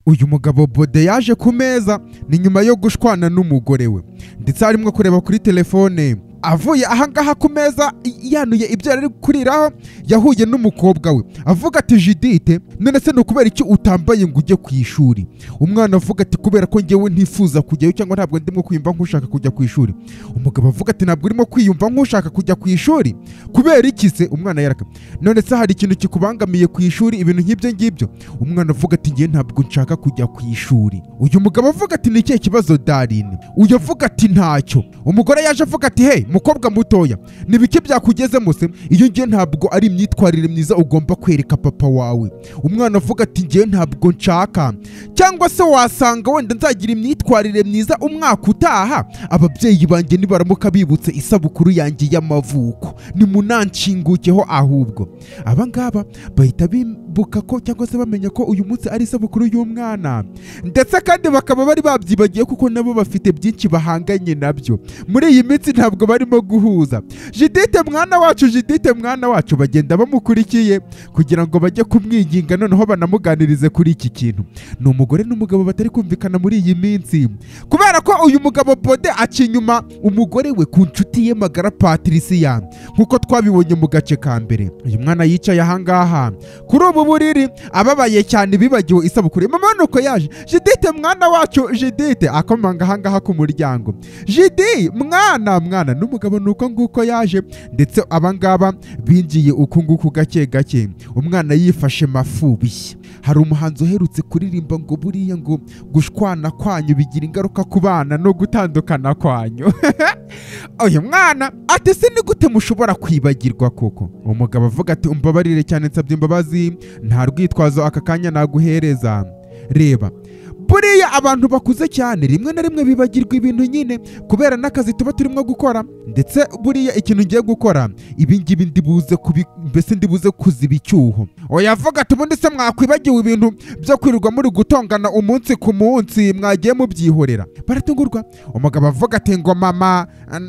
Uyu mugabo Bode yaje ku meza ni nyuma yo gushwana n'umugore we, ndetse arimo kureba kuri telefone. Avuye ahangaha ku meza yanuye ibyo yari kuriraho, yahuye n'umukobwa we avuga ati: "Judith, none se ni ukubera iki utambaye ngo ujye ku ishuri?" Umwana avuga ati: "Kubera ko ngewe ntifuza kujyayo, cyangwa ntabwo ndimo kwiyumva nk'ushaka kujya ku ishuri." Umugabo avuga ati: "Ntabwo urimo kwiyumva nk'ushaka kujya ku ishuri, kubera iki se?" Umwana yaraka: "None se hari ikintu kikubangamiye ku ishuri?" Ibintu nk'ibyo ngibyo. Umwana avuga ati: "Ngewe ntabwo nshaka kujya ku ishuri." Uyu mugabo avuga ati: "Ni ikihe kibazo, darling?" Uyu avuga ati: "Ntacyo." Umugore yaje avuga ati: "Hey, mukobwa mutoya, ni biki byakugezemo se? Iyo ngiye ntabwo ari imyitwarire myiza ugomba kwereka papa wawe." Umwana avuga ati: "Ngewe ntabwo nshaka, cyangwa se wasanga wenda nzagira imyitwarire myiza umwaka utaha, ababyeyi banjye nibaramuka bibutse isabukuru yanjye y'amavuko. Nimunanshingukeho." Ahubwo aba ngaba bahita bibuka ko, cyangwa se bamenya ko uyu munsi ari isabukuru y'umwana, ndetse kandi bakaba bari babyibagiye, kuko nabo bafite byinshi bahanganye nabyo muri iyi minsi, ntabwo barimo guhuza. "Judith, mwana wacu, Judith, mwana wacu!" Bagenda bamukurikiye kugira ngo bajye kumwinginga, noneho banamuganirize kuri iki kintu. Ni umugore n'umugabo batari kumvikana muri iyi minsi, kubera ko uyu mugabo Bode aca inyuma umugore we ku nshuti ye magara Patricia, nk'uko twabibonye mu gace ka mbere. Uyu mwana yicaye ahangaha kuri ubu buriri ababaye cyane, bibagiwe isabukuru. Mama nuko yaje: "Judith, mwana wacu, Judith!" Akomanga ahangaha ku muryango: "Judi, mwana, mwana!" N'umugabo nuko nguko yaje, ndetse abangaba binjiye uku nguku gake gake, umwana yifashe mafubi. Hari umuhanzi uherutse kuririmba ngo buriya ngo gushwana kwanyu bigira ingaruka ku bana no gutandukana kwanyu. Uyu mwana ati: "Se ni gute mushobora kwibagirwa koko?" Umugabo avuga ati: "Umbabarire cyane, nsabye imbabazi, nta rwitwazo aka kanya naguhereza. Reba, buriya abantu bakuze cyane rimwe na rimwe bibagirwa ibintu nyine kubera n'akazi tuba turimo gukora. Ndetse buriya ikintu ngiye gukora, ibi ngibi ndibuze kubi, mbese ndibuze kuziba icyuho." Oya, avuga ati: "Ubundi se mwakwibagiwe ibintu byo kwirirwa muri gutongana umunsi ku munsi, mwagiye mubyihorera?" Baratungurwa. Umugabo avuga ati: "Ngo mama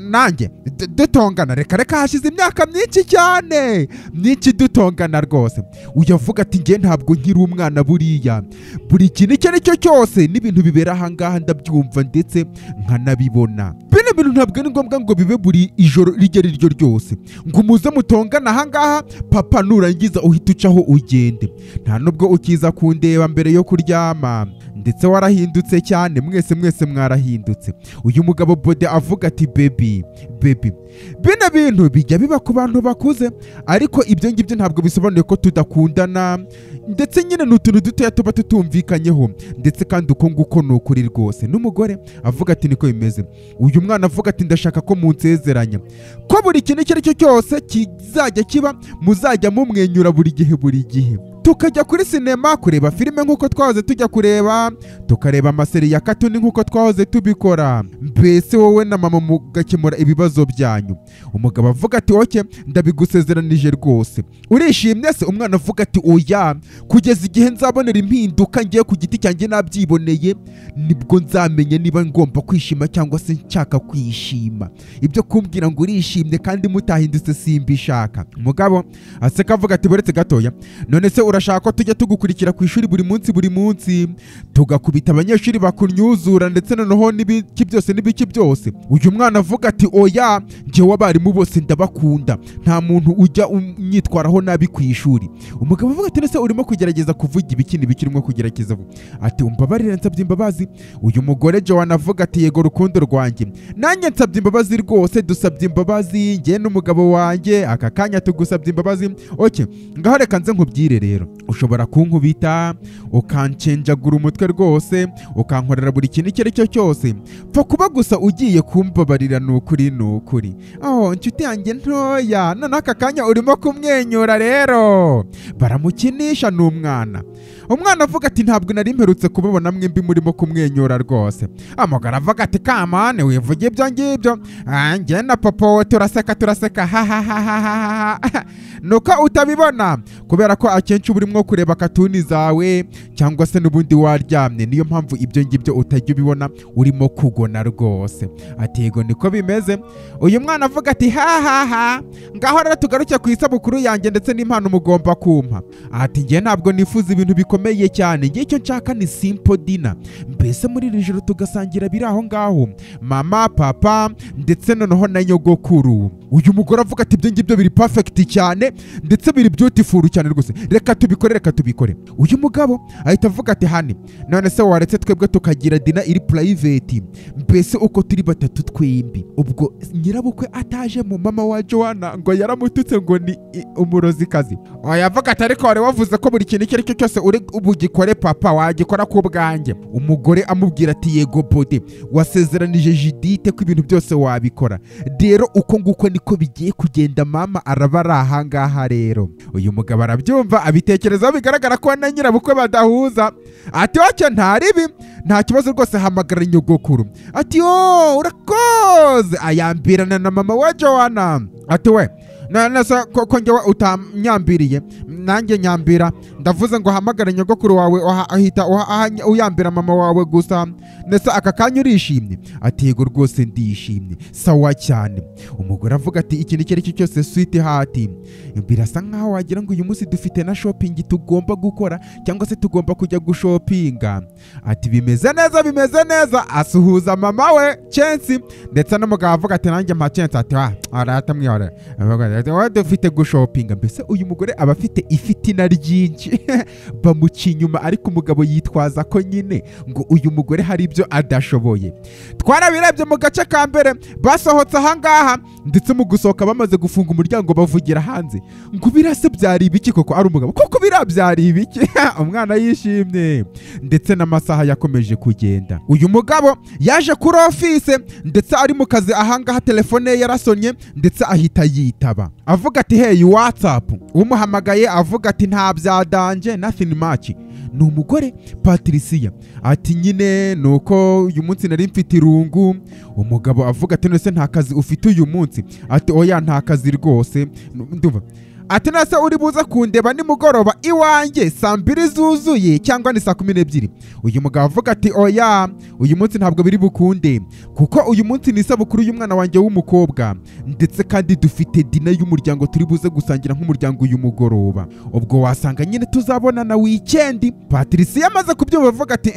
nanjye dutongana? Reka reka, hashize imyaka myinshi cyane, myinshi dutongana rwose." Uyu avuga ati: "Njye ntabwo nkiri umwana, buriya buri kintu icyo ari cyo cyose n'ibintu bibera ahangaha ndabyumva ndetse nkanabibona. Bino bintu ntabwo ari ngombwa ngo bibe buri ijoro iryo ari ryo ryose ngo muze mutongane ahangaha, papa, nurangiza uhita ucaho ugende. Nta nubwo ukiza kundeba mbere yo kuryama, ndetse warahindutse cyane, mwese mwese mwarahindutse." Uyu mugabo Bode avuga ati: "Baby, baby, bino bintu bijya biba ku bantu bakuze, ariko ibyo ngibyo ntabwo bisobanuye ko tudakundana. Ndetse nyine ni utuntu dutoya tuba tutumvikanyeho, ndetse kandi uko nguko ni ukuri rwose." N'umugore avuga ati: "Niko bimeze." Uyu mwana avuga ati: "Ndashaka ko munsezeranya ko buri kintu icyo ari cyo cyose kizajya kiba muzajya mumwenyura buri gihe, buri gihe tukajya kuri sinema kureba filime nk'uko twahoze tujya kureba, tukareba amaseri ya katuni nk'uko twahoze tubikora, mbese wowe na mama mugakemura ibibazo byanyu." Umugabo avuga ati: "Okay, ndabigusezeranije rwose. Urishimye se?" Umwana avuga ati: "Oya, kugeza igihe nzabonera impinduka ngiye ku giti cyanjye nabyiboneye, nibwo nzamenya niba ngomba kwishima cyangwa se nshaka kwishima. Ibyo kumbwira ngo urishimye kandi mutahindutse simbishaka." Umugabo aseka avuga ati: "Buretse gatoya, none se urashaka ko tujya tugukurikira ku ishuri buri munsi, buri munsi tugakubita abanyeshuri bakunyuzura, ndetse noneho n'ibiki byose n'ibiki byose?" Uyu mwana avuga ati: "Oya, njyewe abarimu bose ndabakunda, nta muntu ujya unyitwaraho nabi ku ishuri." Umugabo avuga ati: "Nese urimo kugerageza kuvuga ibiki n'ibiki urimo kugerageza?" Ati: "Umbabarire, nsabye imbabazi." Uyu mugore Joanna avuga ati: "Yego rukundo rwanjye, nanjye nsabye imbabazi rwose, dusabye imbabazi njye n'umugabo wanjye, aka kanya tugusabye imbabazi. Okay, ngaho reka nze nkubwire rero, ushobora kunkubita, ukanshenjagura umutwe rwose, ukankorera buri kintu icyo ari cyo cyose, pfa kuba gusa ugiye kumbabarira. Ni ukuri, ni ukuri. Oh, inshuti yanjye ntoya, none aka kanya urimo kumwenyura." Rero baramukinisha n'umwana. Umwana avuga ati: "Ntabwo nari mperutse kubabona mwembi murimo kumwenyura rwose." Amugara avuga ati: "Come on, wivuge ibyo ngibyo. Njye na papa wowe turaseka, turaseka, hahahahaha, nuko utabibona kubera ko akenshi Akenshi burimo kureba katuni zawe cyangwa se n'ubundi waryamye, niyo mpamvu ibyo ngibyo utajya ubibona urimo kugona rwose. Ati yego niko bimeze. Uyu mwana avuga ati ha ha ha, ngaho rero tugaruke ku isabukuru yanjye ndetse n'impano mugomba kumpa. Ati ngiye ntabwo nifuza ibintu bikomeye cyane, ngiye icyo nshaka ni simple dinner, mbese muri iri joro tugasangira biri aho ngaho, mama, papa ndetse noneho na nyogokuru. Uyu mugore avuga ati ibyo ngibyo biri perfect cyane ndetse biri beautiful cyane rwose, reka tubikore, reka tubikore. Uyu mugabo ahita avuga ati hani, none se waretse twebwe tukagira dinner iri private, mbese uko turi batatu twembi. Ubwo nyirabukwe ataje mu mama wa Joanna ngo yaramututse ngo ni umurozikazi. Oya avuga ati ariko wari wavuze ko buri kintu icyo ari cyo cyose uri bugikore papa, wagikora ku bwanjye. Umugore amubwira ati yego bode, wasezeranije Judith ko ibintu byose wabikora, rero uko nguko niko bigiye kugenda, mama araba ari ahangaha. Rero uyu mugabo arabyumva abitekerezaho, bigaragara ko na nyirabukwe badahuza. Ati wacyo ntaribi, nta kibazo rwose, hamagara nyogokuru. Ati yo urakoze, ayambirana na mama wa Joanna. Ati we none se ko njyewe utanyambiriye, nanjye nyambira, ndavuze ngo hamagare nyogokuru wawe ahita uyambira mama wawe gusa, ndetse aka kanya urishimye? Ati yego rwose ndishimye, sawa cyane. Umugore avuga ati ikintu icyo ari cyo cyose sweetheart, birasa nkaho wagira ngo uyu munsi dufite na shopping tugomba gukora, cyangwa se tugomba kujya gushopinga. Ati bimeze neza, bimeze neza. Asuhuza mama we Chance, ndetse n'umugabo avuga ati nanjye mpa Chance. Ati wa arata mwihore, dufite gushopinga. Mbese uyu mugore aba afite ifitina ryinshi, bamuca inyuma, ariko umugabo yitwaza ko nyine ngo uyu mugore hari ibyo adashoboye. Twarabirebye mu gace ka mbere, basohotse ahangaha, ndetse mu gusohoka bamaze gufunga umuryango bavugira hanze ngo birase byari ibiki koko, ari umugabo koko biriya byari ibiki? Umwana yishimye, ndetse n'amasaha yakomeje kugenda. Uyu mugabo yaje kuri office, ndetse ari mu kazi ahangaha, telefone ye yarasonye ndetse ahita yitaba, avuga ati hey WhatsApp. Umuhamagaye avuga ati nta byadanje, nothing much. Ni umugore Patricia. Ati nyine nuko uyu munsi nari mfite irungu. Umugabo avuga ati none nta kazi ufite uyu munsi? Ati oya nta kazi rwose ndumva. Ati nase uri buza kundeba nimugoroba iwanjye saa 2 zuzuye cyangwa ni saa 12? Uyu mugabo avuga ati oya uyu munsi ntabwo biri bukunde, kuko uyu munsi ni isabukuru y'umwana wanjye w'umukobwa, ndetse kandi dufite dinner y'umuryango turi buze gusangira nk'umuryango uyu mugoroba, ubwo wasanga nyine tuzabona na weekend. Patricia amaze kubyumva avuga ati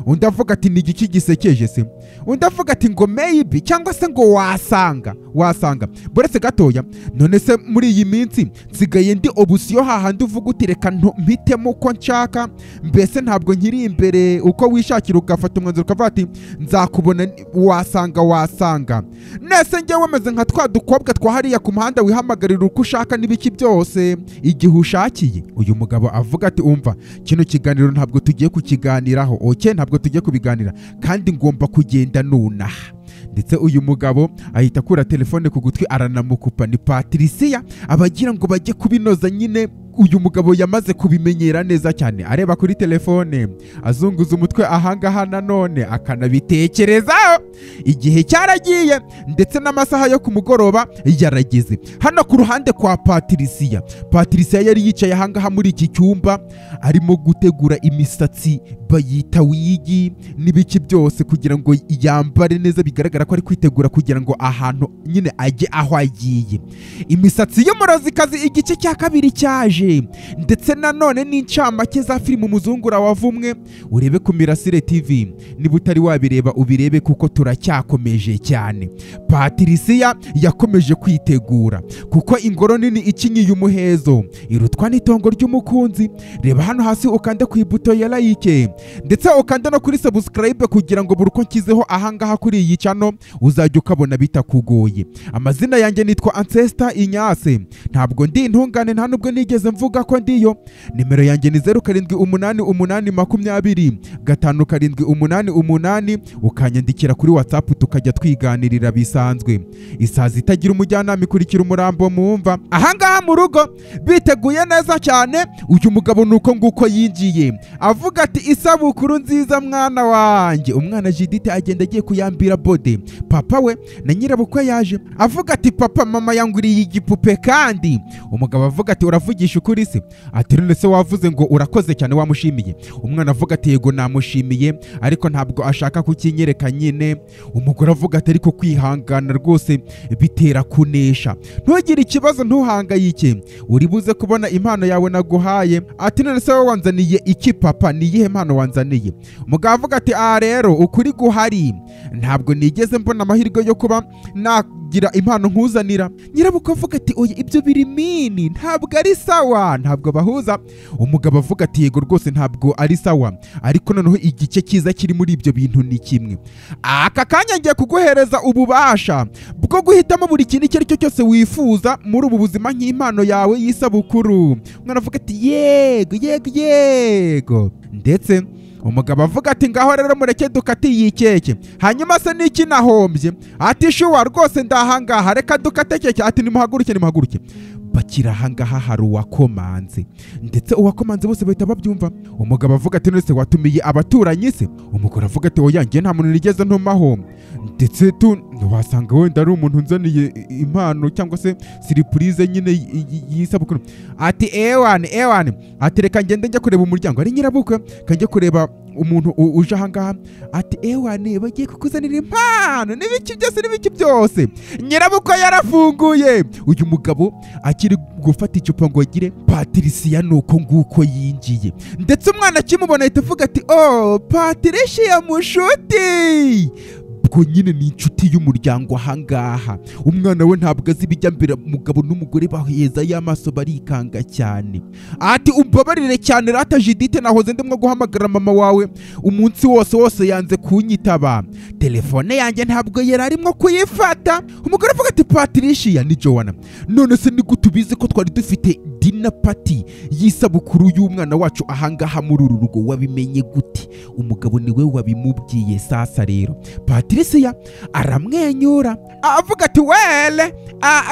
undi avuga ati ni igiki gisekeje se? Undi avuga ati ngo maybe cyangwa se ngo wasanga wasanga buretse gatoya, none se muri iyi minsi nsigaye ndi obusiyo hahandi uvuga uti reka mpitemo uko nshaka, mbese ntabwo nkiri imbere uko wishakira ugafata umwanzuro ukavuga ati nzakubona wasanga wasanga. Nese njye wemeze nka twa dukobwa twa hariya ku muhanda wihamagarira uko ushaka n'ibiki byose igihe ushakiye. Uyu mugabo avuga ati umva kino kiganiro ntabwo tugiye kukiganiraho, okay ntabwo tugiye kubiganira kandi ngomba kugenda nonaha. Ndetse uyu mugabo ahita akura telefone ku gutwi aranamukupa. Ni Patricia abagira ngo bajye kubinoza nyine. Uyu mugabo yamaze kubimenyera neza cyane, areba kuri telefone azunguza umutwe ahangaha nanone akanabitekerezaho. Igihe cyaragiye ndetse n'amasaha yo ku mugoroba yarageze. Hano ku ruhande kwa Patricia, Patricia yari yicaye ahangaha muri iki cyumba arimo gutegura imisatsi bayita wigi n'ibiki byose kugira ngo yambare neza, bigaragara ko ari kwitegura kugira ngo ahantu nyine ajye aho agiye. Imisatsi y'umurozikazi igice cya kabiri cyaje, ndetse nanone n'incamake za filime Umuzungura Wavumwe. Urebe ku Mirasire TV niba utari wabireba ubirebe kuko turacyakomeje cyane. Patricia yakomeje kwitegura kuko ingoro nini ikinyiye umuhezo irutwa n'itongo ry'umukunzi. Reba hano hasi ukande ku ibuto ya like ndetse ukande no kuri subscribe kugira ngo buri uko nshyizeho ahangaha kuri iyi channel uzajya ukabona bitakugoye. Amazina yanjye nitwa Ancestor Inyase, ntabwo ndi intungane nta nubwo nigeze mvuga ko ndiyo. Nimero yanjye ni 0788 20 5 7 8, ukanyandikira kuri WhatsApp tukajya twiganirira bisanzwe. Isazi itagira umujyanama ikurikira umurambo mumva. Ahangaha mu rugo biteguye neza cyane. Uyu mugabo nuko nguko yinjiye avuga ati isabukuru nziza mwana wanjye. Umwana Judith agenda agiye kuyambira Bode. Papa we na nyirabukwe yaje avuga ati papa, mama yanguriye igipupe. Kandi umugabo avuga ati uravugisha ukuri se? Ati none se wavuze ngo urakoze cyane, wamushimiye? Umwana avuga ati yego namushimiye, ariko ntabwo ashaka kukinyereka nyine. Umugore avuga ati ariko kwihangana rwose bitera kunesha, ntugire ikibazo, ntuhangayike, uri buze kubona impano yawe naguhaye. Ati none se wowe wanzaniye iki papa, ni iyihe mpano wanzaniye? Umugabo avuga ati ah rero ukuri guhari, ntabwo nigeze mbona amahirwe yo kuba nagira impano nkuzanira. Nyirabukwe avuga ati oya ibyo biri mini, ntabwo ari sawa, ntabwo bahuza. Umugabo avuga ati yego rwose ntabwo ari sawa, ariko noneho igice cyiza kiri muri ibyo bintu ni kimwe. Aka kanya ngiye kuguhereza ububasha bwo guhitamo buri kintu icyo ari cyo cyose wifuza muri ubu buzima nk'impano yawe y'isabukuru. Umwana avuga ati yego yego yego. Ndetse umugabo avuga ati ngaho rero mureke dukate iyi keke. Hanyuma se niki nahombye? Ati shuwa rwose ndahangaha, reka dukate keke. Ati nimuhaguruke nimuhaguruke. Bakira ahangaha hari uwakomanze, ndetse uwakomanze bose bahita babyumva. Umugabo avuga ati none se watumiye abaturanyi se? Umugore avuga ati oya njye nta muntu nigeze ntumaho, ndetse tu wasanga wenda ari umuntu unzaniye impano cyangwa se surprise nyine y'isabukuru. Ati ewane ewane, ati reka ngende njya kureba umuryango, ari nyirabukwe, kanjye kureba umuntu uje ahangaha. Ati ewane bagiye kukuzanira impano n'ibiki byose n'ibiki byose. Nyirabukwe yarafunguye. Uyu mugabo akiri gufata icupa ngo agire Patricia nuko nguko yinjiye, ndetse umwana akimubona ahita avuga ati oh Patricia mushuti. Ubwo nyine ni inshuti y'umuryango ahangaha. Umwana we ntabwo azi ibijya mbere, umugabo n'umugore baheza y'amaso barikanga cyane. Ati umbabarire cyane rata Judith, nahoze ndimo guhamagara mama wawe umunsi wose wose yanze kunyitaba, telefone yanjye ntabwo yari arimo kuyifata. Umugore avuga ati Patricia ni Joanna, none se ni gute ubizi ko twari dufite dinner party y'isabukuru y'umwana wacu ahangaha muri uru rugo, wabimenye gute? Umugabo niwe wabimubwiye. Sasa rero Patricia aramwenyura avuga ati wele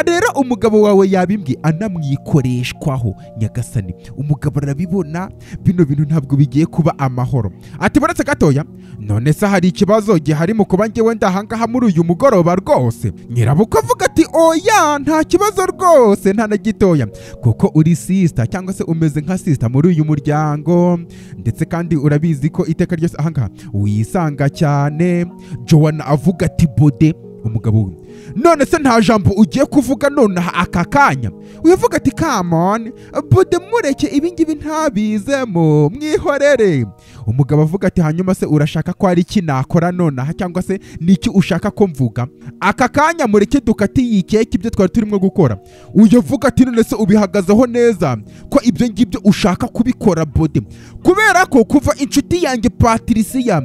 rero umugabo wawe yabimbwiye, anamwikoreshwaho. Nyagasani, umugabo arabibona bino bintu ntabwo bigiye kuba amahoro. Ati baretse gatoya, none se hari ikibazo gihari mu kuba njyewe ndahangaha muri uyu mugoroba rwose? Nyirabukwe avuga ati oya nta kibazo rwose, nta na gitoya, kuko uri sister cyangwa se umeze nka sister muri uyu muryango, ndetse kandi urabizi ko iteka ryose ahangaha wisanga cyane. Joanna avuga ati Bode, umugabo we, none se nta jambo ugiye kuvuga nonaha aka kanya? Uyavuga ati come on Bode, mureke ibingibi ntabizemo, mwihorere. Umugabo avuga ati hanyuma se urashaka ko ari iki nakora nonaha, cyangwa se niki ushaka ko mvuga aka kanya? Mureke dukate iyi keke, ibyo twari turimo gukora. Uyavuga ati none se ubihagazeho neza ko ibyo ngibyo ushaka kubikora Bode? Kubera ko kuva inshuti yanjye Patricia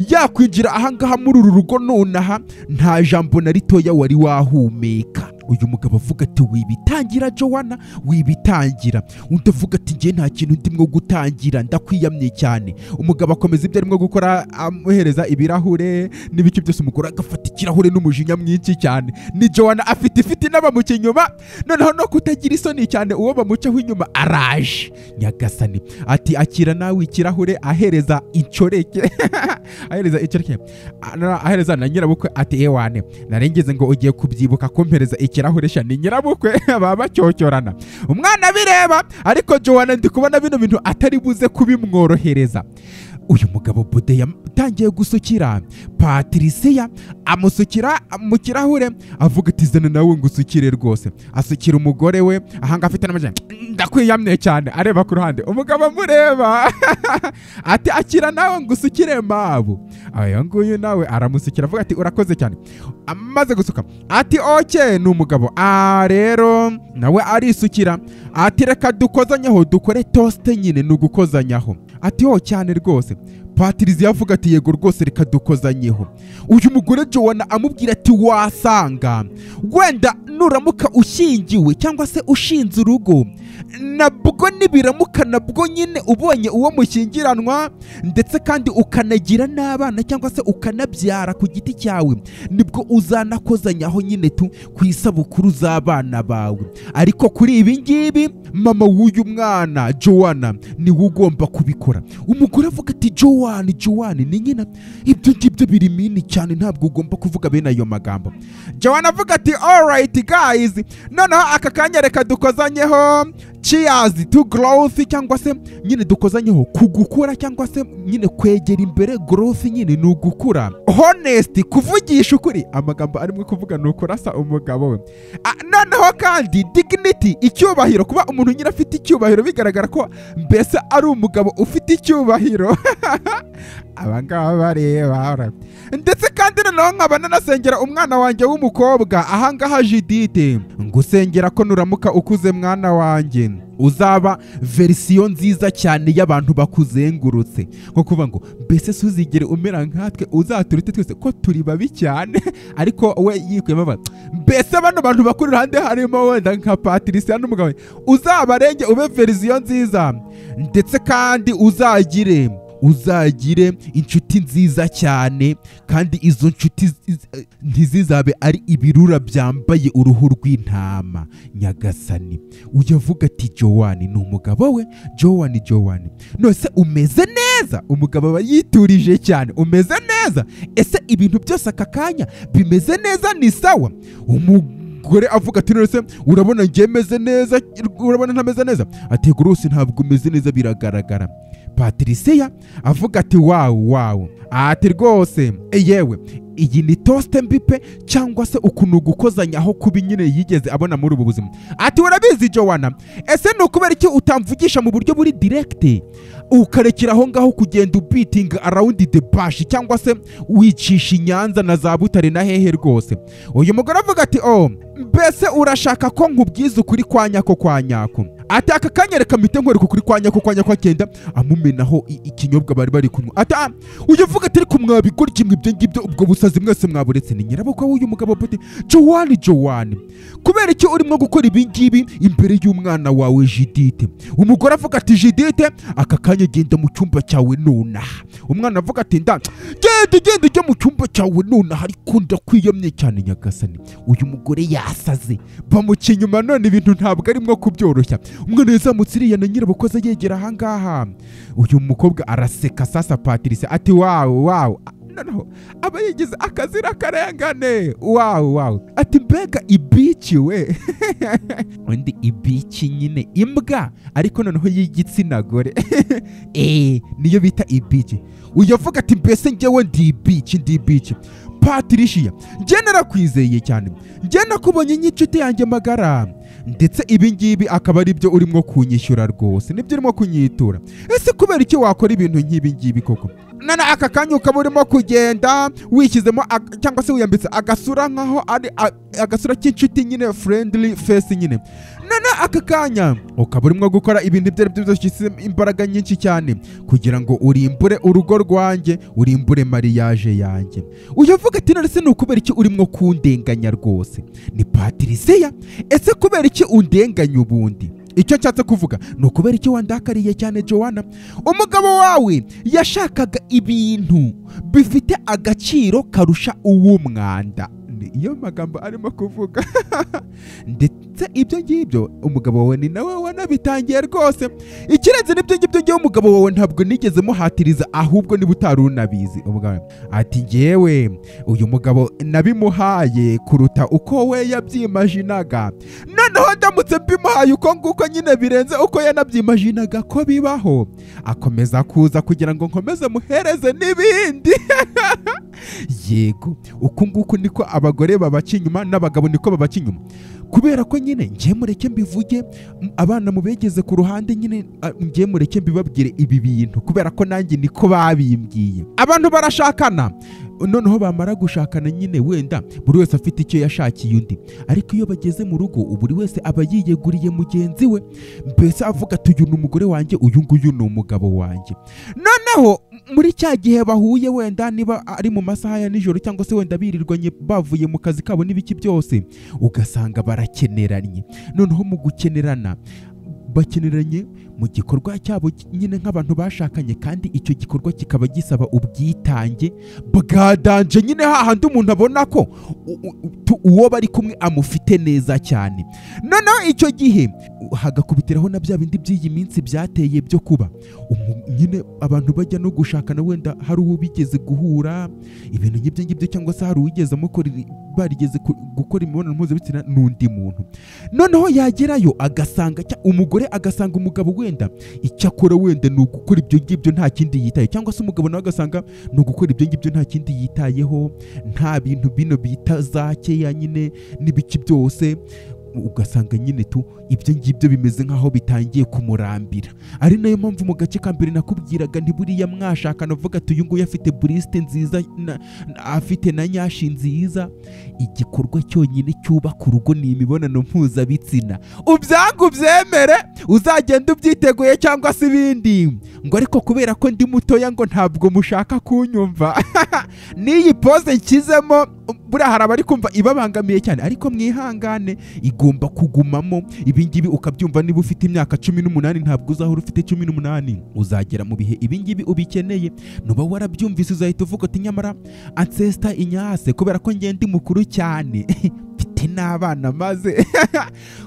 yakwinjira ahangaha muri uru rugo nonaha, nta jambo na ritoya wari wahumeka. Uyu mugabo avuga ati wibitangira Joanna, wibitangira. Undi avuga ati njye nta kintu ndimo gutangira, ndakwiyamye cyane. Umugabo akomeza ibyo arimo gukora, amuhereza ibirahure n'ibiki byose. Umugore agafata ikirahure n'umujinya mwinshi cyane. Ni Joanna afite ifite n'abamuca inyuma, noneho no kutagira isoni cyane, uwo bamucaho inyuma araje. Nyagasani ati akira nawe ikirahure, ahereza inshoreke ahereza inshoreke, ahereza na nyirabukwe. Ati ewane narengeze ngo ugiye kubyibuka kumpereza ikirahure sha. Ni nyirabukwe baba bacyocyorana, umwana bireba, ariko Joanna ndi kubona bino bintu atari buze kubimworohereza. Uyu mugabo Bode yatangiye gusukira Patricia, amusukira mu kirahure, avuga ati zana nawe ngusukire rwose. Asukira umugore we ahanga afite n'amajyane, ndakwiyamye cyane, areba ku ruhande, umugabo amureba ati akira nawe ngusukire mabu. Ayo nguyu nawe aramusukira avuga ati urakoze cyane. Amaze gusuka ati okay, ni umugabo rero nawe arisukira ati reka dukozanyeho, dukore toast nyine, ni ugukozanyaho. Ati ho cyane rwose. Patricia avuga ati yego rwose reka dukozanyeho. Uyu mugore Joanna amubwira ati wasanga wenda nuramuka ushyingiwe cyangwa se ushinze urugo, nabwo nibiramuka nabwo nyine ubonye uwo mushyingiranwa, ndetse kandi ukanagira n'abana cyangwa se ukanabyara ku giti cyawe, nibwo uzanakozanyaho nyine tu ku isabukuru z'abana bawe. Ariko kuri ibi ngibi mama w'uyu mwana Joanna niwe ugomba kubikora. Umugore avuga ati Joanne ni nyina, ibyo ngibyo biri mini cyane, ntabwo ugomba kuvuga bene ayo magambo. Joanna avuga ati alright guys, noneho aka kanya reka dukozanyeho cheers to growth, cyangwa se nyine dukozanyeho kugukura, cyangwa se nyine kwegera imbere. Growth nyine ni ugukura, honest kuvugisha ukuri, amagambo arimo kuvuga ni ukurasa umugabo we. Noneho kandi dignity, icyubahiro, kuba umuntu nyine afite icyubahiro, bigaragara ko mbese ari umugabo ufite icyubahiro. Abangaba bareba. Ndetse kandi noneho nkaba nanasengera umwana wanjye w'umukobwa ahangaha Judith, ngusengera ko nuramuka ukuze mwana wanjye uzaba verisiyo nziza cyane y'abantu bakuzengurutse, nko kuvuga ngo mbese suzigere umera nkatwe, uzaturute twese ko turi babi cyane. Ariko we yikwema mbese bano bantu bakuri iruhande harimo wenda nka Patricia n'umugabo, uzabarenge ube verisiyo nziza, ndetse kandi uzagire inshuti nziza cyane, kandi izo nshuti ntizizabe ari ibirura byambaye uruhu rw'intama. Nyagasani. Uyavuga ati Joanne ni umugabo we, Joanne nose umeze neza? Umugabo aba yiturije cyane, umeze neza? Ese ibintu byose aka kanya bimeze neza, ni sawa? Umugore avuga ati nose urabona ngiye meze neza, urabona ntameze neza? Ati rwose ntabwo umeze neza biragaragara. Patricia avuga ati wow, ati rwose yewe iyi ni toast mbipe, cyangwa se ukuntu gukozanyaho kubi nyine yigeze abona muri ubu buzima. Ati urabizi Joanna, ese ni ukubera iki utamvugisha mu buryo buri direct, ukarekera aho ngaho kugenda ubeating around the bush, cyangwa se wicisha inyanza na za Butare na hehe rwose. Uyu mugore avuga ati oh, mbese urashaka ko nkubwiza ukuri kwa nyako kwa nyako? Ati aka kanyereka mpite nkwereka ukuri kwa nyako kwa nyako. Agenda amumenaho ikinyobwa bari bari kunywa. Ati uyu uvuga ati ariko mwabigoryi mwe, ibyo ngibyo ubwo busazi mwese mwaburetse. Ni nyirabukwe w'uyu mugabo bote Joanne, kubera iki urimo gukora ibi ngibi imbere y'umwana wawe Judith? Umugore avuga ati Judith aka kanya genda mu cyumba cyawe nonaha. Umwana avuga ati nda genda ujye mu cyumba cyawe nonaha, ariko ndakwiyamye cyane. Nyagasani, uyu mugore yasaze, bamuca inyuma none ibintu ntabwo arimo kubyoroshya. Umwana yazamutse iriya na nyirabukwe yegera ahangaha. Uyu mukobwa araseka sasa Patricia ati wow, noneho aba yigize akazira karengane, wow, ati mbega ibici we. Undi ibici nyine imbwa, ariko noneho y'igitsina gore niyo bita ibici. Uyu avuga ati mbese njyewe ndi ibici. Patricia, njye narakwizeye cyane, njye nakubonye nk'inshuti yanjye magara, ndetse ibi ngibi akaba ari byo urimo kunyishyura rwose, nibyo urimo kunyitura. Ese kubera iki wakora ibintu nk'ibi ngibi koko? Nana aka kanya ukaba urimo kugenda wishyizemo cyangwa se wiyambitse agasura nkaho ari agasura k'inshuti nyine, friendly face nyine. Nana aka kanya ukaba urimo gukora ibintu ibyo ari byo byose, imbaraga nyinshi cyane kugira ngo urimbure urugo rwanjye, urimbure mariage yanjye. Uyavuga ati none se ni ukubera iki urimo kundenganya rwose? Ni Patricia, ese kubera iki undenganya ubundi? Icyo nshatse kuvuga ni ukubera iki wandakariye cyane Joanna? Umugabo wawe yashakaga ibintu bifite agaciro karusha uw'umwanda. Iyo magambo arimo kuvuga. Ndetse ibyo ngibyo umugabo wawe ni nawe wanabitangiye rwose. Ikirenze n'ibyo ngibyo ngewe umugabo wawe ntabwo nigeze muhatiriza, ahubwo niba utari unabizi. Umugabo ati ngewe uyu mugabo nabimuhaye kuruta uko we yabyimajinaga, noneho ndamutse mbimuhaye uko nguko nyine birenze uko yanabyimajinaga ko bibaho, akomeza kuza kugira ngo nkomeze muhereze n'ibindi. Yego, uko nguko niko abagore babaca inyuma n'abagabo niko babaca inyuma. Kubera ko nyine ngiye mureke mbivuge, abana mubegeze ku ruhande nyine ngiye mureke mbibabwire ibi bintu, kubera ko nanjye niko babimbwiye. Abantu barashakana Noneho bamara gushakana nyine wenda buri wese afite icyo yashakiye undi, ariko iyo bageze mu rugo buri wese aba yiyeguriye mugenzi we, mbese avuga ati uyu ni umugore wanjye, uyu nguyu ni umugabo wanjye. Noneho muri cya gihe bahuye wenda niba ari mu masaha ya nijoro cyangwa se wenda birirwanye bavuye mu kazi kabo n'ibiki byose, ugasanga barakeneranye. Noneho mu gukenerana bakeneranye mu gikorwa cyabo nyine nk'abantu bashakanye, kandi icyo gikorwa kikaba gisaba ubwitange bwa danje nyine, hahandi umuntu abona ko uwo bari kumwe amufite neza cyane. Noneho icyo gihe hagakubitiraho na bya bindi by'iyi minsi byateye byo kuba nyine abantu bajya no gushakana, wenda hari uwo bigeze guhura ibintu nk'ibyo ngibyo, cyangwa se hari uwigeze barigeze gukora imibonano mpuzabitsina n'undi muntu. Noneho yagerayo agasanga umugore agasanga umugabo wenda icyo akora wenda ni ugukora ibyo ngibyo nta kindi yitaye, cyangwa se umugabo nawe agasanga ni ugukora ibyo ngibyo nta kindi yitayeho, nta bintu bino bita za keya nyine n'ibiki byose, ugasanga nyine tu ibyo ngibyo bimeze nkaho bitangiye kumurambira. Ari nayo mpamvu mu gace ka mbere nakubwiraga nti buriya mwashakana uvuga ati uyu nguyu afite buriste nziza, afite na nyashi nziza. Igikorwa cyonyine cyubaka urugo ni imibonano mpuzabitsina. Ubyangu byemere, uzagenda ubyiteguye cyangwa se ibindi. Ngo ariko kubera ko ndi mutoya ngo ntabwo mushaka kunyumva. N'iyi pose nshyizemo buriya hari abari kumva ibabangamiye cyane, ariko mwihangane igomba kugumamo. Ibingibi ukabyumva niba ufite imyaka 18 ntabwo uzahora ufite 18, uzagera mu bihe ibingibi ubikeneye. Nuba warabyumvise uzahita uvuga ati nyamara ancestor Inyase kubera ko ngiye ndi mukuru cyane mfite n'abana, maze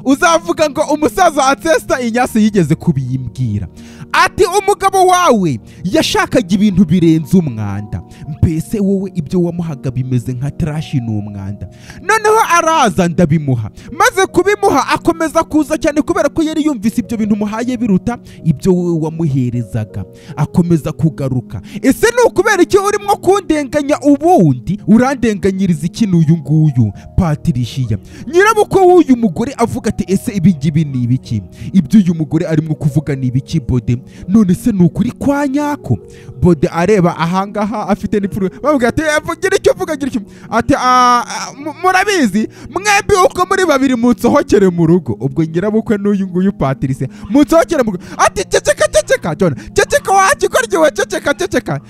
uzavuga ngo umusaza ancestor Inyase yigeze kubimbwira ati umugabo wawe yashakaga ibintu birenze umwanda, mbese wowe ibyo wamuhaga bimeze nka trash, ni umwanda. Noneho araza ndabimuha, maze kubimuha akomeza kuza cyane kubera ko yari yumvise ibyo bintu muhaye biruta ibyo wowe wamuherezaga, akomeza kugaruka. Ese ni ukubera icyo urimo kundenganya? Ubundi urandenganyiriza iki n'uyu nguyu Patricia? Nyirabukwe w'uyu mugore avuga ati ese ibi ngibi ni ibiki? Ibyo uyu mugore arimo kuvuga ni ibiki Bode? None se ni ukuri kwa nyako? Bode areba ahangaha afite n'ipfuru, bavuga ati gira icyo uvuga, gira icyo ati murabizi mwembi uko muri babiri munsohokere mu rugo. Ubwo nyirabukwe n'uyu nguyu Patricia munsohokere mu rugo. Ati ceceka ceceka John, ceceka wakikorye, ceceka ceceka,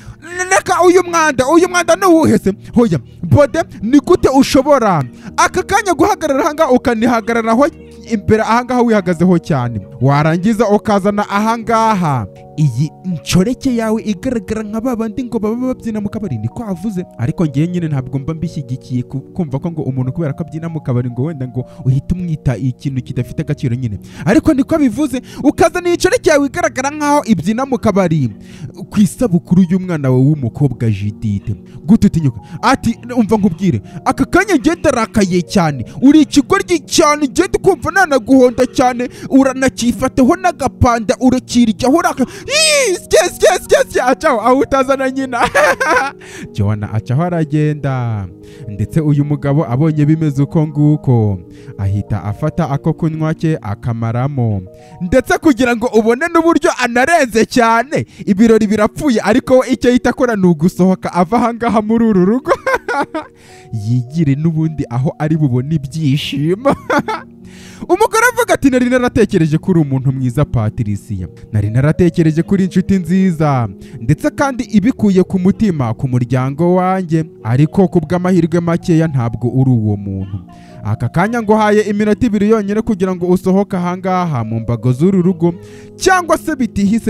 reka uyu mwanda nuwuhese. Hoya Bode, ni gute ushobora aka kanya guhagarara ahangaha ukanihagararaho imbere ahangaha wihagazeho cyane, warangiza ukazana ahangaha iyi nshoreke yawe igaragara nka babandi ngo baba babyina mu kabari? Niko avuze, ariko ngiye nyine ntabwo mba mbishyigikiye kumva ko ngo umuntu kubera ko abyina mu kabari ngo wenda ngo uhita umwita ikintu kidafite agaciro nyine, ariko niko bivuze. Ukazana iyi nshoreke yawe igaragara nkaho ibyina mu kabari ku isabukuru y'umwana wawe w'umukobwa Judith, gute utinyuka? Ati umva nkubwire, aka kanya ngiye ndarakaye cyane, uri ikigoryi cyane, ngiye kumva nanaguhonda cyane, uranakifataho n'agapanda urakiryaho uraka yes, acaho aho utazana nyina. Joanna acaho aragenda, ndetse uyu mugabo abonye bimeze uko nguko ahita afata ako kunywa ke akamaramo, ndetse kugira ngo ubone n'uburyo anarenze cyane ibirori birapfuye, ariko we icyo yita akora ni ugusohoka ava ahangaha muri uru rugo yigire n'ubundi aho ari bubone ibyishimo. Umugore avuga ati nari naratekereje kuri umuntu mwiza Patricia, nari naratekereje kuri inshuti nziza, ndetse kandi ibikuye ku mutima ku muryango wanjye, ariko kubw'amahirwe makeya ntabwo uri uwo muntu. Aka kanya nguhaye iminota 2 yonyine kugira ngo usohoke ahangaha mu mbago z'uru rugo, cyangwa se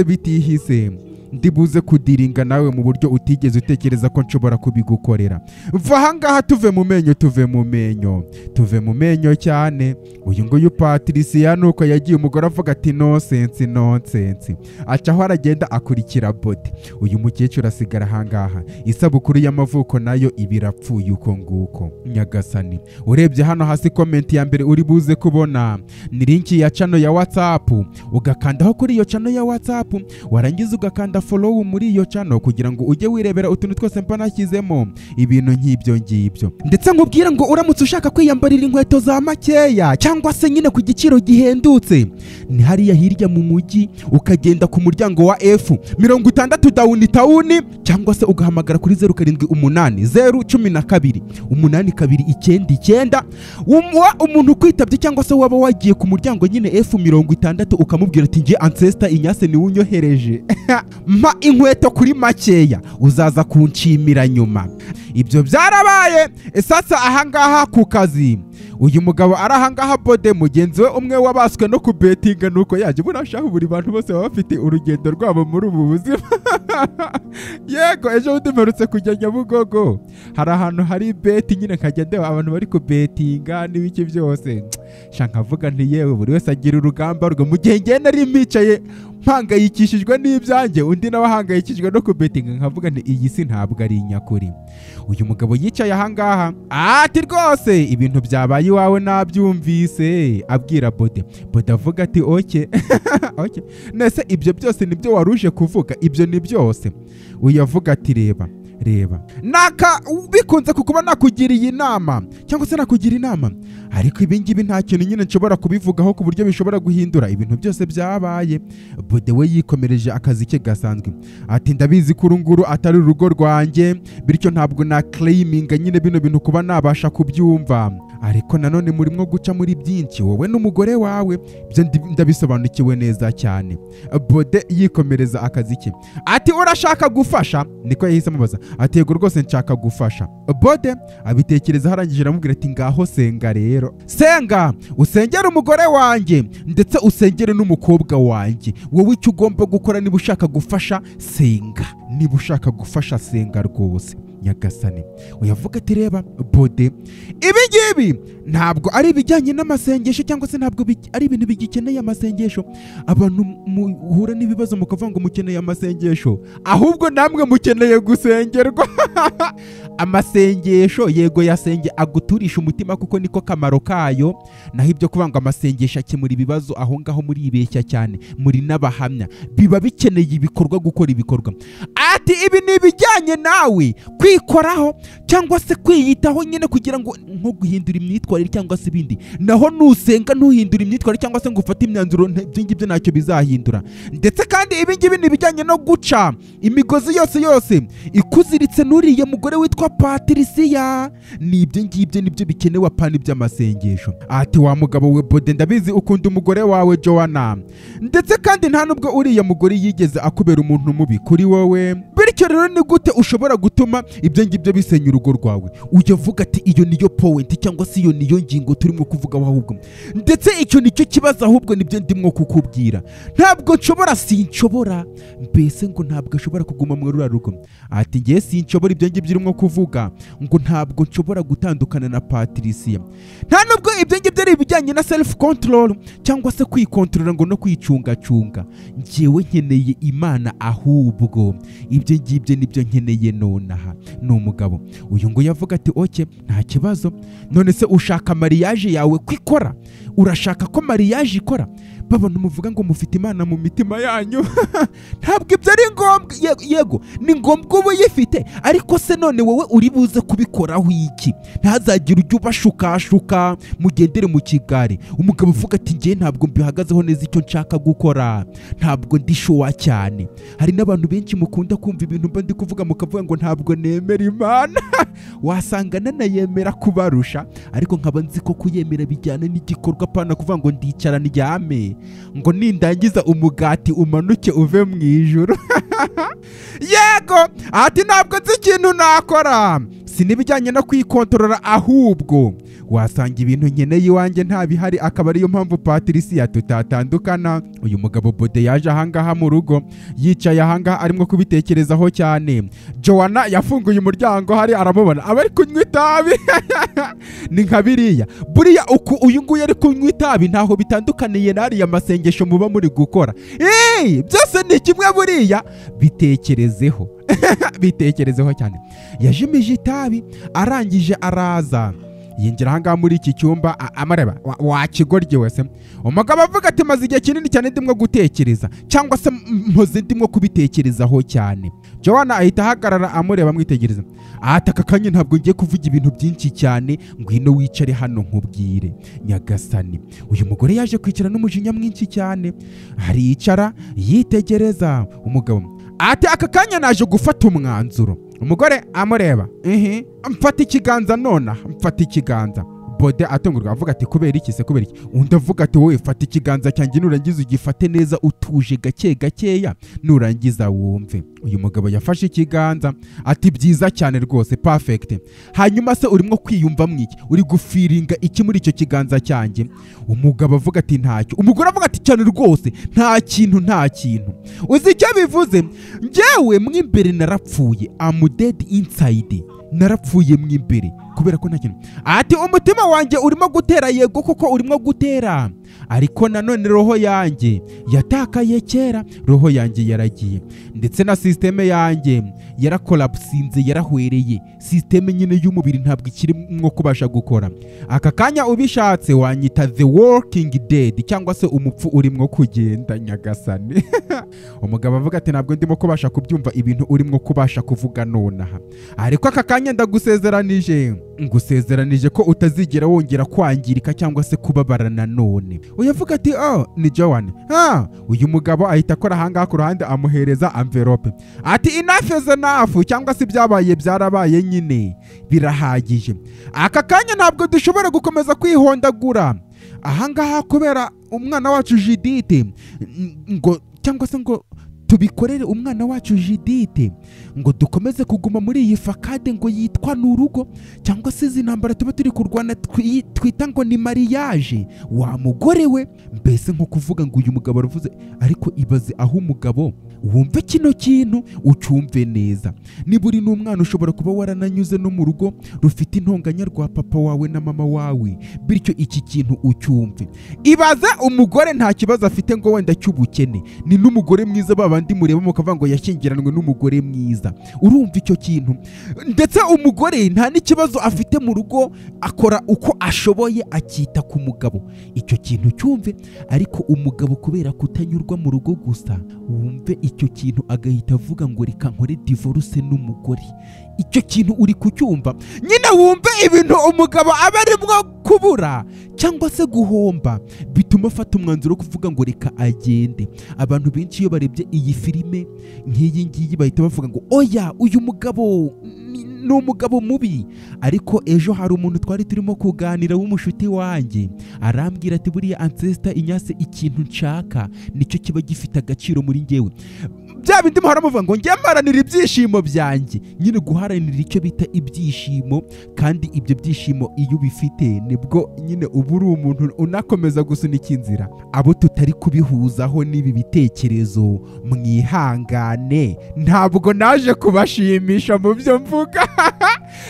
bitihise ndibuze kudiringa nawe mu buryo utigeze utekereza ko nshobora kubigukorera. Va ahangaha tuve mu menyo, tuve mu menyo, tuve mu menyo cyane. Uyu nguyu Patricia nuko yagiye, umugore avuga ati nonsense nonsense, acaho aragenda akurikira Bode. Uyu mukecuru asigara ahangaha, isabukuru y'amavuko nayo ibirapfuye uko nguko. Nyagasani, urebye hano hasi comment ya mbere uri buze kubona ni link ya channel ya WhatsApp, ugakandaho kuri iyo channel ya WhatsApp, warangiza ugakanda follow muri iyo channel kugira ngo ujye wirebera utuntu twose mba nashyizemo, ibintu nk'ibyo ngibyo. Ndetse nkubwira ngo uramutse ushaka kwiyambarira inkweto za makeya cyangwa se nyine ku giciro gihendutse, ni hariya hirya mu mujyi, ukagenda ku muryango wa F 60 downtown, cyangwa se ugahamagara kuri 078 012 8299. Umuntu ukwitabye cyangwa se waba wagiye ku muryango nyine F 60 ukamubwira ati ngiye ancestor Inyase ni unyohereje, mpa inkweto kuri makeya, uzaza kunshimira nyuma. Ibyo byarabaye. Sasa ahangaha ku kazi uyu mugabo ari ahangaha Bode mugenzi we umwe wabaswe no kubetinga, nuko yaje burashaka buri bantu bose baba bafite urugendo rwabo muri ubu buzima. Yego, ejo bundi mperutse kujya Nyabugogo, hari ahantu hari beti nyine nkajya ndeba abantu bari kubetinga n'ibiki byose, sha nkavuga nti yewe buri wese agira urugamba rwe. Mu gihe njye nari mpicaye mpangayikishijwe n'ibyanjye, undi nawe ahangayikishijwe no kubetinga, nkavuga nti iyi si ntabwo ari inyakuri. Uyu mugabo yicaye ahangaha ati rwose ibintu byabaye iwawe nabyumvise, abwira Bode. Bode avuga ati okay okay, nese ibyo byose nibyo waruje kuvuga, ibyo ni byose. Uyu avuga ati reba reba, naka bikunze kukuba nakugiriye inama cyangwa se nakugira inama, ariko ibi ngibi nta kintu nyine nshobora kubivugaho ku buryo bishobora guhindura ibintu byose byabaye. Bode we yikomereje akazi ke gasanzwe, ati ndabizi ko uru nguru atari urugo rwanjye, bityo ntabwo na claiminga nyine bino bintu kuba nabasha kubyumva, ariko nanone murimo guca muri byinshi wowe n'umugore wawe, ibyo ndabisobanukiwe neza cyane. Bode yikomereza akazi ke, ati urashaka gufasha? Niko yahise amubaza, ati yego rwose nshaka gufasha. Bode abitekereza arangije aramubwira ati ngaho senga rero, senga usengere umugore wanjye ndetse usengere n'umukobwa wanjye. Wowe icyo ugomba gukora niba ushaka gufasha senga, niba ushaka gufasha senga rwose Nyagasani. Uyavuga ati reba Bode, ibi ngibi ntabwo ari ibijyanye n'amasengesho cyangwa se ntabwo ari ibintu bigikeneye amasengesho. Abantu muhura n'ibibazo mukavuga ngo mukeneye amasengesho, ahubwo namwe mukeneye gusengerwa. Amasengesho yego yasenge aguturisha umutima kuko niko kamaro kayo, naho ibyo kuvuga ngo amasengesho akemura ibibazo aho ngaho muribeshya cyane, muri n'abahamya biba bikeneye ibikorwa, gukora ibikorwa. Ati ibi ni ibijyanye nawe kwikoraho cyangwa se kwiyitaho nyine kugira ngo nko guhindura imyitwarire cyangwa se ibindi. Naho nusenga ntuhindura imyitwarire cyangwa se ngo ufate imyanzuro, ibyo ngibyo ntacyo bizahindura. Ndetse kandi ibi ngibi ni ibijyanye no guca imigozi yose yose ikuziritse n'uriya mugore witwa Patricia, ni ibyo ngibyo nibyo bikenewe apana iby'amasengesho. Ati wa mugabo we Bode, ndabizi ukunda umugore wawe Joanna, ndetse kandi nta nubwo uriya mugore yigeze akubera umuntu mubi kuri wowe, bityo rero ni gute ushobora gutuma ibyo ngibyo bisenya urugo rwawe? Ujya uvuga ati iyo niyo point cyangwa se iyo niyo ngingo turimo kuvuga ahubwo, ndetse icyo nicyo kibazo ahubwo nibyo ndimo kukubwira. Ntabwo nshobora, sinshobora, mbese ngo ntabwo ashobora kuguma muri ruriya rugo. Ati ngiye sinshobora ibyo ngibyo urimo kuvuga, ngo ntabwo nshobora gutandukana na Patricia. Nta nubwo ibyo ngibyo ari ibijyanye na self control cyangwa se kwikontorora ngo no kwicungacunga. Njyewe nkeneye Imana ahubwo ibyo ngibyo nibyo nkeneye nonaha. Ni umugabo uyu ngo yavuga ati okay nta kibazo, none se ushaka mariage yawe kwikora? Urashaka ko mariage ikora? Babona muvuga ngo mufite Imana mu mitima yanyu. Ntabwo ibyo ari ngombwa. Yego ni ngombwa uba uyifite, ariko se none wowe uri buze kubikoraho iki? Ntazagire ujya ubashukashuka mugendere mu kigare. Umugabo uvuga ati ngiye ntabwo mbihagazeho neza icyo nshaka gukora, ntabwo ndi sure cyane. Hari n'abantu benshi mukunda kumva ibintu mba ndi kuvuga mukavuga ngo ntabwo nemera Imana. Wasanga nanayemera kubarusha, ariko nkaba nzi ko kuyemera bijyana n'igikorwa, apana kuvuga ngo ndicara ndyame ngo nindangiza umugati umanuke uve mu ijuru. Yego, ati ntabwo nzi ikintu nakora, sinibijyanye no kwikontorora, ahubwo wasanga ibintu nkeneye iwanjye nta bihari, akaba ariyo mpamvu Patricia tutatandukana. Uyu mugabo Bode yaje ahangaha mu rugo, yicaye ahangaha arimo kubitekerezaho cyane. Joanna yafunguye umuryango hari aramubona aba ari kunywa itabi. Ni nka biriya buriya uku uyu nguyu ari kunywa itabi ntaho bitandukaniye n'ariya masengesho muba muri gukora. Byose ni kimwe buriya, bitekerezeho. Bitekerezeho cyane. Yajimije itabi arangije araza Yinjira ahangaha muri iki cyumba, amareba wakigoryi wese. Umugabo avuga ati maze igihe kinini cyane ndimwo gutekereza, cyangwa se mpoze ndimwo kubitekerezaho cyane. Joanna ahita ahagarara amureba amwitegereza. Ataka kanya ntabwo ngiye kuvuga ibintu byinshi cyane, ngwino wicare hano nkubwire. Nyagasani, uyu mugore yaje kwicara n'umujinya mwinshi cyane, aricara yitegereza umugabo. Ati aka kanya naje gufata umwanzuro. Umugore amureba, mfata ikiganza nona, mfata ikiganza. Bode atungurwa avuga ati kubera iki se, kubera iki? Undi avuga ati wowe fata ikiganza cyanjye nurangiza ugifate neza utuje gake gakeya, nurangiza wumve. Uyu mugabo yafashe ikiganza ati byiza cyane rwose, perfect. Hanyuma se urimo kwiyumva mwiki, uri gufiringa iki muri icyo kiganza cyanjye? Umugabo avuga ati ntacyo. Umugore avuga ati cyane rwose, nta kintu, nta kintu. Uzi icyo bivuze? Njyewe mwimbere narapfuye, I'm dead inside, narapfuye mwimbere kubera ko nta kintu. Ati umutima wanjye urimo gutera, yego koko urimo gutera, ariko nanone roho yanjye yatakaye kera, roho yanjye yaragiye, ndetse na systeme yanjye yarakolapsinze, yarahwereye. Systeme nyine y'umubiri ntabwo ikirimo kubasha gukora. Aka kanya ubishatse wanyita the walking dead, cyangwa se umupfu urimo kugenda. Nyagasani. Umugabo avuga ati ntabwo ndimo kubasha kubyumva ibintu urimo kubasha kuvuga nonaha, ariko aka kanya ndagusezeranije, ngusezeranije ko utazigera wongera kwangirika cyangwa se kubabara nanone. Uyavuga ati oh ni Joan. Uyu mugabo ahita akora ahangaha ku ruhande amuhereza envelope. Ati enough is enough, cyangwa se ibyabaye byarabaye nyine, birahagije. Aka kanya ntabwo dushobora gukomeza kwihondagura ahangaha kubera umwana wacu Judith, ngo cyangwa se ngo tubikorere umwana wacu Judith, ngo dukomeze kuguma muri iyi fakade ngo yitwa n'urugo, cyangwa se izi ntambara tuba turi kurwana twita ngo ni mariage. Wa mugore we, mbese nko kuvuga ngo uyu mugabo aravuze, ariko ibaze aho umugabo wumve kino kintu ucyumve neza. Niba uri n'umwana ushobora kuba warananyuze no mu rugo rufite intonganya rwa papa wawe na mama wawe, bityo iki kintu ucyumve. Ibaze umugore nta kibazo afite ngo wenda cy'ubukene, ni n'umugore mwiza, babandi mureba mukavuga ngo yashyingiranwe n'umugore mwiza, urumva icyo kintu. Ndetse umugore nta n'ikibazo afite mu rugo, akora uko ashoboye akita ku mugabo, icyo kintu cyumve. Ariko umugabo kubera kutanyurwa mu rugo gusa, wumve icyo kintu agahita avuga ngo reka nkore divorce n'umugore. Icyo kintu uri kucyumva nyine, wumve ibintu umugabo aba arimo kubura cyangwa se guhomba, bituma afata umwanzuro wo kuvuga ngo reka agende. Abantu benshi iyo barebye iyi filime nk'iyi ngiyi bahita bavuga ngo oya uyu mugabo ni umugabo mubi. Ariko ejo hari umuntu twari turimo kuganira w'umushuti wanjye, arambwira ati buriya ancestor Inyase ikintu nshaka nicyo kiba gifite agaciro muri njyewe. Bya bindi muhora muvuga ngo njye mparanira ibyishimo byanjye, nyine guharanira icyo bita ibyishimo, kandi ibyo byishimo iyo ubifite nibwo nyine uba uri umuntu unakomeza gusunika inzira. Abo tutari kubihuzaho n'ibi bitekerezo mwihangane, ntabwo naje kubashimisha mu byo mvuga.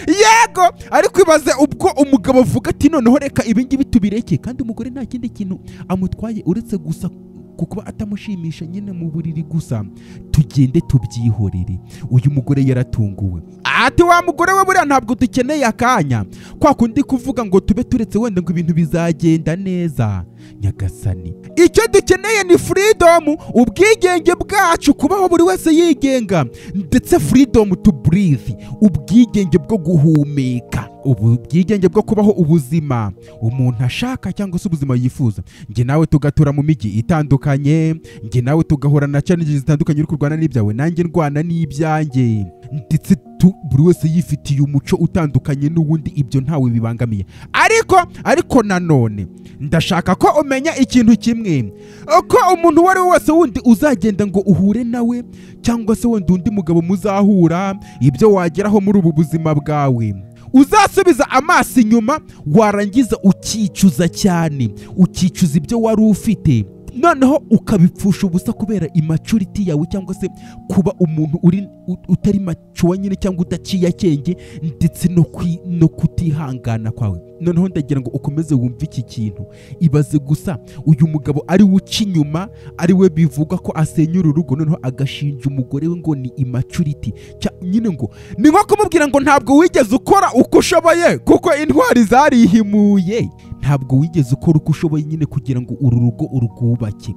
Yego, ariko ibaze ubwo umugabo avuga ati noneho reka ibi ngibi tubireke, kandi umugore nta kindi kintu amutwaye uretse gusa kukuba atamushimisha nyine mu buriri gusa, tugende tubyihorere. Uyu mugore yaratunguwe. Ati wa mugore we buriya ntabwo dukeneye akanya kwa kundi kuvuga ngo tube turetse wenda ngo ibintu bizagenda neza. Nyagasani, icyo dukeneye ni freedom, ubwigenge bwacu, kubaho buri wese yigenga, ndetse freedom to breathe, ubwigenge bwo guhumeka, ubwigenge bwo kubaho ubuzima umuntu ashaka cyangwa se ubuzima yifuza. Njye nawe tugatura mu mijyi itandukanye, njye nawe tugahura na challenges zitandukanye, uri kurwana n'ibyawe nanjye ndwana n'ibyanjye, ndetse buri wese yifitiye umuco utandukanye n'uwundi, ibyo ntawe bibangamiye. Ariko nanone ndashaka ko umenya ikintu kimwe, ko umuntu uwo ari we wese wundi uzagenda ngo uhure nawe, cyangwa se wenda undi mugabo muzahura, ibyo wageraho muri ubu buzima bwawe uzasubiza amaso inyuma, warangiza ukicuza cyane, ukicuza ibyo wari ufite. Noneho ukabipfusha ubusa kubera immaturity yawe, cyangwa se kuba umuntu uri utari mature nyine, cyangwa udaciye akenge, ndetse no kutihangana kwawe. Noneho ndagira ngo ukomeze wumve iki kintu. Ibaze gusa uyu mugabo ari we uca inyuma, ari we bivugwa ko asenyura urugo, noneho agashinja umugore we ngo ni immaturity nyine, ngo ni nko kumubwira ngo ntabwo wigeze ukora uko ushoboye, kuko intwari zarihimuye. Ntabwo wigeze ukora uko ushoboye nyine kugira ngo uru rugo urwubake.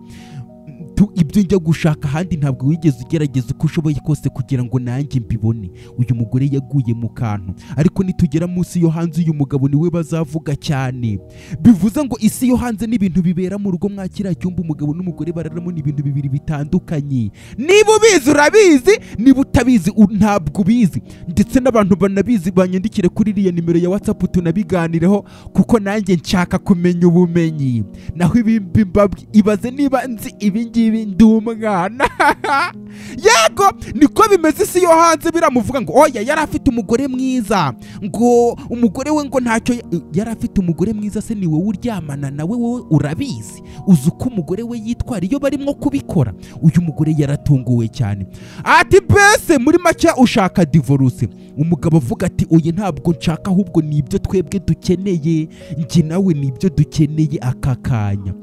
Ibyo njya gushaka ahandi ntabwo wigeze ugerageza uko ushoboye kose kugira ngo nanjye mbibone. Uyu mugore yaguye mu kantu, ariko nitugera munsi yo hanze uyu mugabo niwe bazavuga cyane. Bivuze ngo isi yo hanze n'ibintu bibera mu rugo mwa kiriya cyumba umugabo n'umugore bararamo ni ibintu bibiri bitandukanye. Niba ubizi urabizi, niba utabizi ntabwo ubizi. Ndetse n'abantu banabizi banyandikire kuri iriya nimero ya WhatsApp tunabiganireho, kuko nanjye nshaka kumenya ubumenyi. Naho ibimbi ibaze niba nzi ibi ngibi ndi umwana. Yego niko bimeze, isi yo hanze biramuvuga ngo oya yari afite umugore mwiza, ngo umugore we ngo ntacyo yari afite umugore mwiza. Se ni wowe uryamana nawe, wowe urabizi, uzi uko umugore we yitwara iyo barimo kubikora. Uyu mugore yaratunguwe cyane, ati mbese muri make ushaka divorce? Umugabo avuga ati oya ntabwo nshaka, ahubwo ni ibyo twebwe dukeneye, njye nawe ni ibyo dukeneye aka kanya.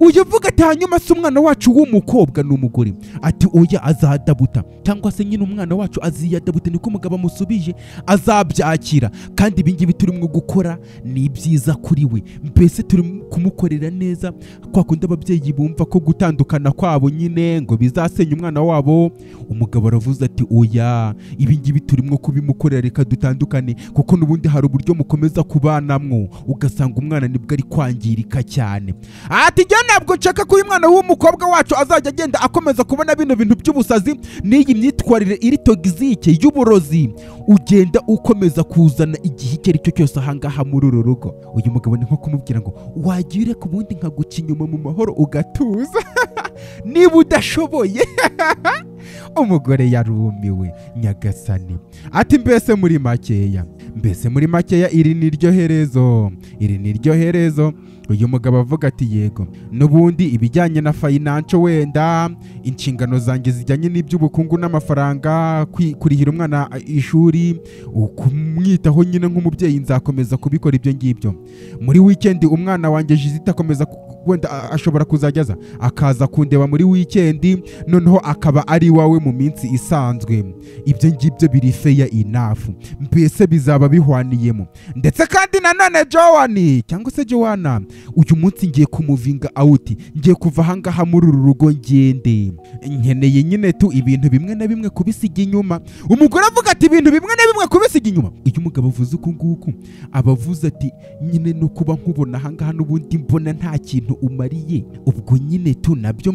Uyu avuga ati hanyuma se umwana wacu w'umukobwa n'umugore? Ati oya azadabuta, cyangwa se nyine umwana wacu aziyadabuta, niko umugabo amusubije, azabyakira, kandi ibi ngibi turimo gukora ni byiza kuri we, mbese turi kumukorera neza. Kwa kundi ababyeyi bumva ko gutandukana kwabo nyine ngo bizasenya umwana wabo, umugabo aravuze ati oya ibi ngibi turimo kubimukorera, reka dutandukane, kuko n'ubundi hari uburyo mukomeza kubanamwo ugasanga umwana nibwo ari kwangirika cyane. Ati njye ntabwo nshaka ko uyu mwana w'umukobwa wacu azajya agenda akomeza kubona bino bintu by'ubusazi n'iyi myitwarire iri toxique y'uburozi ugenda ukomeza kuzana igihe icyo ari cyo cyose ahangaha muri uru rugo. Uyu mugabo ni nko kumubwira ngo wagiye ureka ubundi nkaguca inyuma mu mahoro ugatuza niba udashoboye. Umugore yarumiwe nyagasani. Ati mbese muri makeya, mbese muri makeya iri ni ryo herezo, iri ni ryo herezo. Uyu mugabo avuga ati yego n'ubundi ibijyanye na financial, wenda inshingano zanjye zijyanye n'iby'ubukungu n'amafaranga, kurihira umwana ishuri, kumwitaho nyine nk'umubyeyi, nzakomeza kubikora ibyo ngibyo. Muri weekend umwana wanjye Jizita akomeza wenda ashobora kuzajyaza akaza kundeba muri weekend, noneho akaba ari iwawe mu minsi isanzwe. Ibyo ngibyo biri fair enough, mbese bizaba bihwaniyemo. Ndetse kandi nanone Joan cyangwa se Joanna, uyu munsi ngiye kumuvinga out, ngiye kuva ahangaha muri uru rugo ngende, nkeneye nyine tu ibintu bimwe na bimwe kubisiga inyuma. Umugore avuga ati ibintu bimwe na bimwe kubisiga inyuma. Uyu mugabo avuze uku nguku abavuze ati nyine no kuba nkubona ahangaha n'ubundi mbona nta kintu umariye, ubwo nyine tu nabyo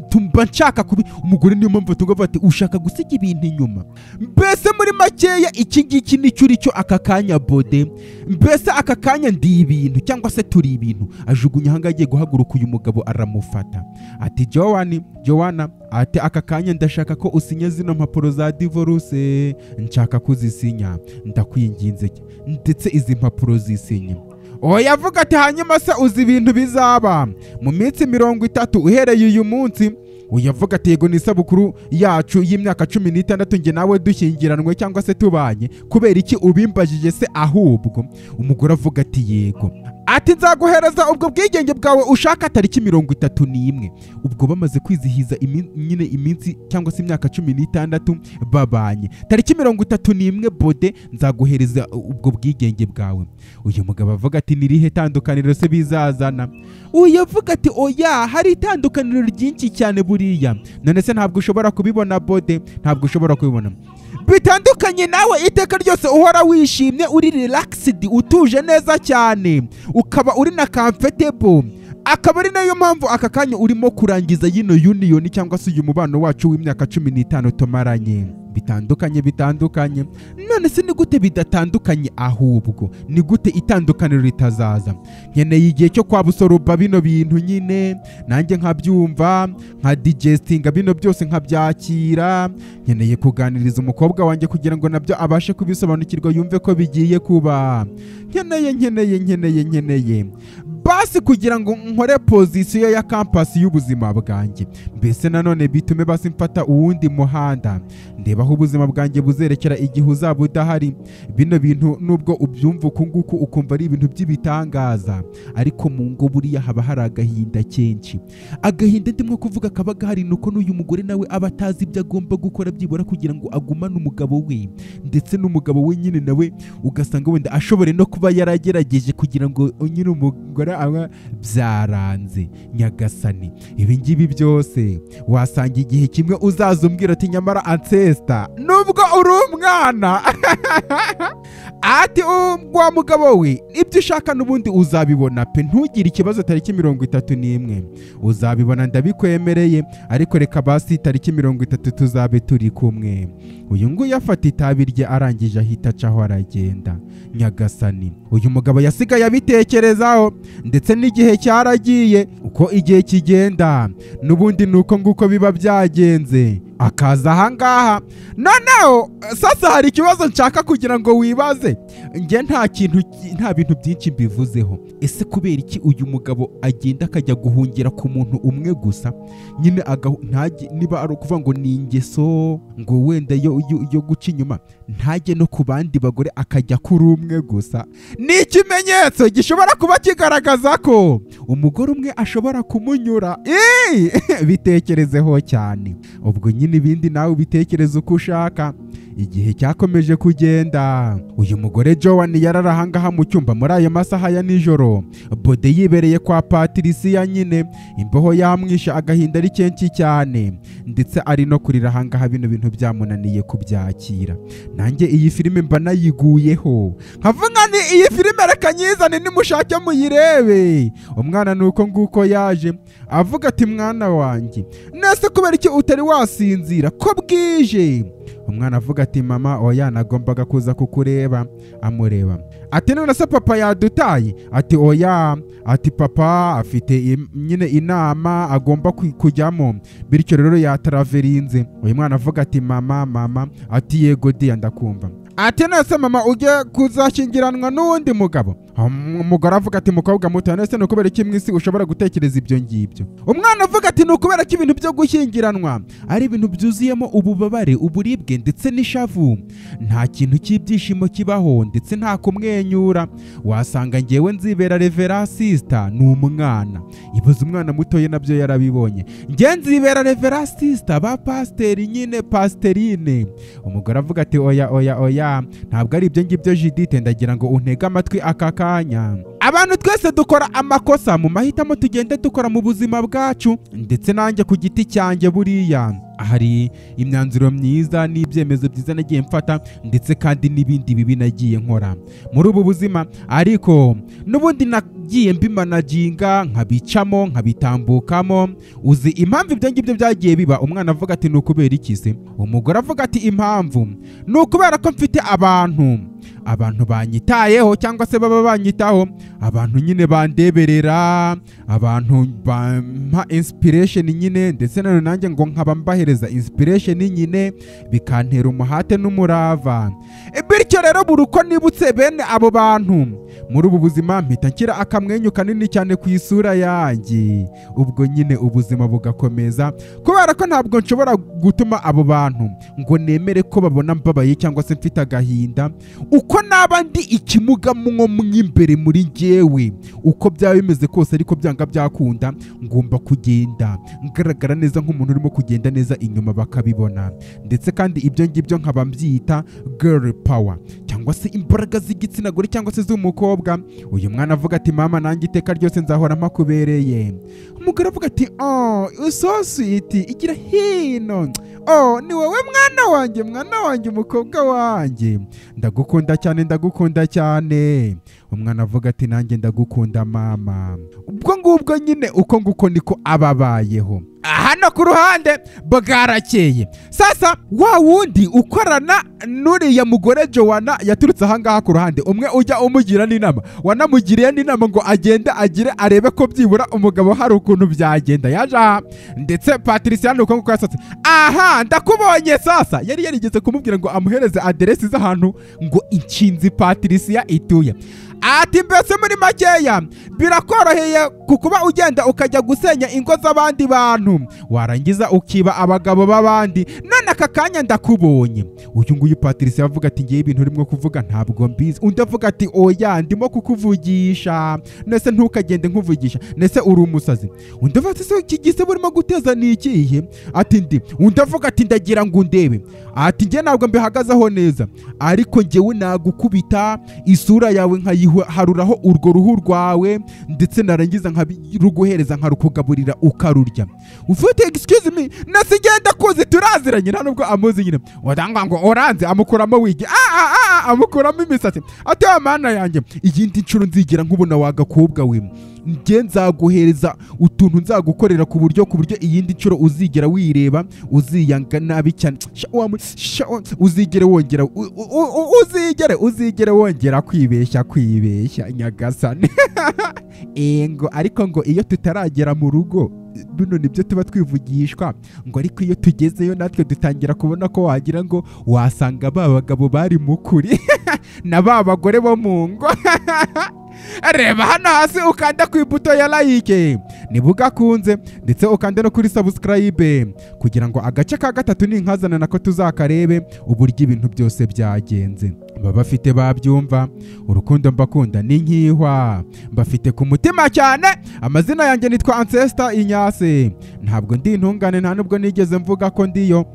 tumba nshaka kubi. Umugore niyo mpamvu tugavuga ati ushaka gusiga ibintu inyuma. Mbese muri makeya iki ngiki nicyo uri cyo aka kanya bode, mbese aka kanya ndi ibintu cyangwa se turi ibintu. Ajugunya ahangaha agiye guhaguruka, uyu mugabo aramufata ati Joan, Joanna, ati aka kanya ndashaka ko usinya zino mpapuro za divorce, nshaka kuzisinya, ndakwinginze, ndetse izi mpapuro zisinye. Oya avuga ati hanyuma se uzi ibintu bizaba mu minsi 30 uhereye uyu munsi? Uyu avuga ati yego ni isabukuru yacu y'imyaka 16 njye nawe dushyingiranwe cyangwa se tubanye, kubera iki ubimbajije se ahubwo? Umugore avuga ati yego, ati nzaguhereza ubwo bwigenge bwawe ushaka tariki 31. Ubwo bamaze kwizihiza nyine iminsi cyangwa se imyaka 16 babanye, tariki 31 bode nzaguhereza ubwo bwigenge bwawe. Uyu mugabo avuga ati nirihe tandukaniro se bizazana? Uyu avuga ati oya hari itandukaniro ryinshi cyane buriya, none se ntabwo ushobora kubibona bode, ntabwo ushobora kubibona. Bitandukanye nawe iteka ryose uhora wishimye, uri relaxed, utuje neza cyane, ukaba uri na comfortable. Akaba ari nayo mpamvu aka kanya urimo kurangiza yino union cyangwa se uyu mubano wacu w'imyaka 15 tumaranye. Bitandukanye bitandukanye. None se ni gute bidatandukanye ahubwo? Ni gute itandukaniro ritazaza? Nkeneye igihe cyo kwabusoroba bino bintu nyine, nanjye nkabyumva, nka digestinga bino byose nkabyakira. Nkeneye kuganiriza umukobwa wanjye kugira ngo nabyo abashe kubisobanukirwa, yumve ko bigiye kuba. Nkeneye nkeneye nkeneye nkeneye. Basi kugira ngo nkore position ya campus y'ubuzima bwanjye, mbese nanone bitume basi mfata uwundi muhanda, ndeba aho ubuzima bwanjye buzerekera igihe uzaba udahari. Bino bintu nubwo ubyumva uku nguku ukumva ari ibintu by'ibitangaza, ariko mu ngo buriya haba hari agahinda kenshi. Agahinda ndimo kuvuga kaba gahari nuko n'uyu mugore nawe aba atazi ibyo agomba gukora byibura kugira ngo agumane umugabo we, ndetse n'umugabo we nyine nawe ugasanga wenda ashobore no kuba yaragerageje kugira ngo nyine umugore aba byaranze. Nyagasani, ibi ngibi byose wasanga igihe kimwe uzaza umbwira ati nyamara ancestor nubwo uri umwana ati wa mugabo we ibyo ushaka n'ubundi uzabibona pe, ntugire ikibazo. Tariki 31 uzabibona ndabikwemereye, ariko reka basi tariki 30 tuzabe turi kumwe. Uyu nguyu afata itabi rye arangije ahita acaho aragenda. Nyagasani, uyu mugabo yasigaye abitekerezaho, ndetse n'igihe cyaragiye. Uko igihe kigenda n'ubundi nuko nguko biba byagenze, akaza ahangaha. Noneho sasa hari ikibazo nshaka kugira ngo wibaze. Njye nta kintu, nta bintu byinshi mbivuzeho. Ese kubera iki uyu mugabo agenda akajya guhungira ku muntu umwe gusa nyine, niba ari ukuvuga ngo ni ingeso ngo wenda yo guca inyuma, ntajye no ku bandi bagore akajya kuri umwe gusa? Ni ikimenyetso gishobora kuba kigaragaza ko umugore umwe ashobora kumunyura. Bitekerezeho cyane. Ubwo nyine ibindi nawe ubitekereze uko ushaka. Igihe cyakomeje kugenda, uyu mugore Joan yarara ahangaha mu cyumba muri ayo masaha ya nijoro. Bode yibereye kwa Patricia nyine, imbeho yamwisha, agahinda ari kenshi cyane, ndetse ari no kurira ahangaha. Bino bintu byamunaniye kubyakira. Nanjye iyi filime mba nayiguyeho nkavuga ni iyi filime reka nyizane nimushake muyirebe. Umwana nuko nguko yaje avuga ati mwana wanjye, nese kubera iki utari wasinzira ko bwije? Umwana avuga ati mama oya, nagombaga kuza kukureba. Amureba ati none se papa yadutaye? Ati oya, ati papa afite nyine inama agomba kujyamo, bityo rero yatraverinze. Uyu mwana avuga ati mama mama, ati yego diya ndakumva. Ati nese mama ujye kuzashyingiranwa n'uwundi mugabo? Umugore avuga ati mukobwa muto, nese ni ukubera iki mwisi ushobora gutekereza ibyo ngibyo? Umwana avuga ati ni ukubera ko ibintu byo gushyingiranwa ari ibintu byuzuyemo ububabare, uburibwe ndetse n'ishavu. Nta kintu cy'ibyishimo kibaho, ndetse nta kumwenyura. Wasanga ngewe nzibera reverend sister. Ni umwana, ibaze umwana mutoye nabyo yarabibonye. Nge nzibera reverend sister ba pasiteri nyine, pasiterine. Umugore avuga ati oya oya oya, ntabwo ari ibyo ngibyo Judith, ndagira ngo untege amatwi aka kanya. Abantu twese dukora amakosa mu mahitamo tugenda dukora mu buzima bwacu, ndetse nanjye ku giti cyanjye buriya hari imyanzuro myiza n'ibyemezo byiza nagiye mfata, ndetse kandi n'ibindi bibi nagiye nkora muri ubu buzima, ariko n'ubundi nagiye mbimanaginga nkabicamo nkabitambukamo. Uzi impamvu ibyo ngibyo byagiye biba? Umwana avuga ati ni ukubera iki se? Umugore avuga ati impamvu ni ukubera ko mfite abantu banyitayeho, cyangwa se baba banyitaho, abantu nyine bandeberera, abantu bampa inspiration nyine, ndetse nanone nanjye ngo nkaba mbahereza inspiration nyine, bikantera umuhate n'umurava. Bityo rero buri uko nibutse bene abo bantu muri ubu buzima mpita nshyira akamwenyu kanini cyane ku isura yanjye. Ubwo nyine ubuzima bugakomeza, kubera ko ntabwo nshobora gutuma abo bantu ngo nemere ko babona mbabaye cyangwa se mfite agahinda. Uko naba ndi ikimuga mwo mwimbere muri njyewe, uko byaba bimeze kose, ariko byanga byakunda ngomba kugenda ngaragara neza nk'umuntu urimo kugenda neza inyuma bakabibona. Ndetse kandi ibyo ngibyo nkaba mbyita girl power, cyangwa se imbaraga z'igitsina gore cyangwa se z'umukobwa. Uyu mwana avuga ati mama nanjye iteka ryose nzahora mpakubereye. Umugore avuga ati oh so sweet, igira hino, oh ni wowe mwana wanjye, mwana wanjye, umukobwa wanjye, ndagukunda cyane, ndagukunda cyane. Umwana avuga ati nanjye ndagukunda mama. Ubwo ngubwo nyine uko nguko niko ababayeho. Hano ku ruhande bwarakeye. Sasa wa wundi ukorana n'uriya mugore Joanna yaturutse ahangaha ku ruhande, umwe ujya umugira n'inama, wanamugiriye n'inama ngo agende agire arebe ko byibura umugabo hari ukuntu byagenda. Yaje aha ndetse Patricia nuko nguko yasatse, aha ndakubonye. Sasa yari yarigeze kumubwira ngo amuhereze aderesi z'ahantu ngo inshinzi Patricia ituye. Ati mbese muri makeya birakoroheye kukuba ugenda ukajya gusenya ingo z'abandi bantu, warangiza ukiba abagabo b'abandi, none aka kanya ndakubonye. Uyu nguyu Patricia avuga ati ngiye ibintu urimo kuvuga ntabwo mbizi. Undi avuga ati oya ndimo kukuvugisha, nese ntukagende nkuvugisha, nese uri umusazi. Undi avuga ati iki gise burimo guteza ni ikihe? Ati ndi. Undi avuga ati ndagira ngo undebe. Ati ngiye ntabwo mbihagazeho neza, ariko ngewe nagukubita isura yawe nkayiharuraho urwo ruhu rwawe, ndetse narangiza nkaruguhereza nkarukugaburira ukarurya. Ufite excuse me, nase ngenda kuzi turaziranye, nta nubwo amuzi nyine. Wadanga ngo oranze amukuramo wigi, amukuramo imisatsi. Ati wa mana yanjye, iyindi nshuro nzigira nkubona wagakobwa we, nge nzaguhereza utuntu nzagukorera ku buryo iyindi nshuro uzigera wireba uziyanga nabi cyane. Uzigere wongera uzigere wongera kwibeshya nyagasane. Ngo ariko ngo iyo tutaragera mu rugo bino nibyo tuba twivugishwa, ngo ariko iyo tugezeyo natwe dutangira kubona ko wagira ngo wasanga ba bagabo bari mukuri na ba bagore bo mu ngo. Reba hano hasi ukanda ku ibuto ya like niba ugakunze, ndetse ukande no kuri subscribe kugira ngo agace ka gatatu ninkazana nako tuzakarebe uburyo ibintu byose byagenze. Baba bafite babyumva, urukundo mbakunda ni nkihwa, mbafite ku mutima cyane. Amazina yanjye nitwa Ancestor Inyase, ntabwo ndi intungane, nta nubwo nigeze mvuga ko ndiyo.